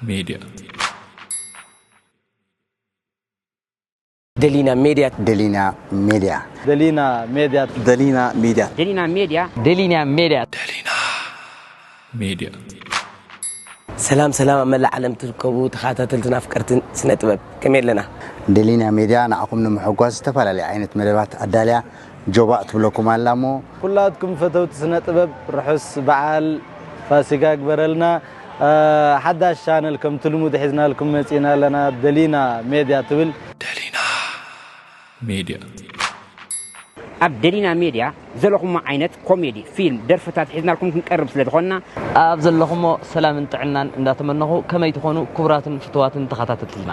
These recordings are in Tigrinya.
Media. ደሊና ሜድያ ደሊና ሜድያ ደሊና ሜድያ ደሊና ሜድያ ደሊና ሜድያ ደሊና ሜድያ Media. ሰላም ሰላም ኣብ መላእ ዓለም ትርከቡ ተኸታተልትን ኣፍቀርትን ስነ ጥበብ ከመይ ኣለና ደሊና ሜድያ ንዓኹም ንምሕጓስ ዝተፈላለዩ ዓይነት መደባት ኣዳልያ ጆባእ ትብለኩም ኣላ እሞ ኩላትኩም ፈተውቲ ስነ ጥበብ ርሑስ በዓል ፋሲጋ ግበረልና። ሓዳሽ ቻነል ከምቲ ልሙድ ሒዝናልኩም መፂና ኣለና። ደሊና ሜድያ ትብል Delina Media. ኣብ ደሊና ሜድያ ዘለኹሞ ዓይነት ኮሜዲ፣ ፊልም፣ ደርፍታት ሒዝናልኩም ክንቀርብ ስለ ዝኾንና ኣብ ዘለኹሞ ሰላምን ጥዕናን እንዳተመነኹ ከመይ ትኾኑ ክቡራትን ፍትዋትን ተኸታተልትና።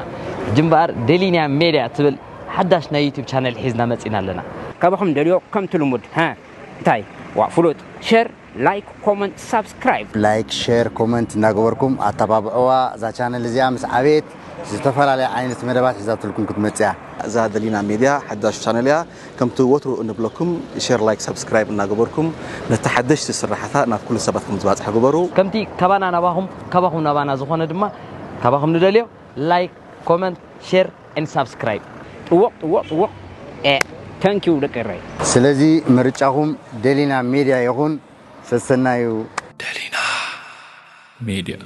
ሕጂ እምበኣር ደሊና ሜድያ ትብል ሓዳሽ ናይ ዩቲዩብ ቻነል ሒዝና መፂና ኣለና። ካባኹም ደልዮ ከምቲ ልሙድ ሀ እንታይ ዋ ፍሉጥ ሸር ላይክ ኮመንት ሳብስክራይብ ላይክ ሼር ኮመንት እናገበርኩም ኣተባብዕዋ። እዛ ቻነል እዚኣ ምስ ዓቤት ዝተፈላለያ ዓይነት መደባት ሒዛትልኩም ክትመፅያ። እዛ ደሊና ሜድያ ሓዳሽ ቻነል እያ። ከምቲ ወትሩ እንብለኩም ሼር ላይክ ሳብስክራይብ እናገበርኩም ነቲ ሓደሽቲ ስራሕታ ናብ ኩሉ ሰባት ከም ዝበፅሕ ግበሩ። ከምቲ ካባና ናባኹም ካባኹም ናባና ዝኾነ ድማ ካባኹም ንደልዮ ላይክ ኮመንት ሼር ኤንድ ሳብስክራይብ። ጥወቕ ጥወቕ ጥወቕ። Thank you ደቂ ራይ። ስለዚ ምርጫኹም ደሊና ሜድያ ይኹን። ሰሰናዩ። Delina Media.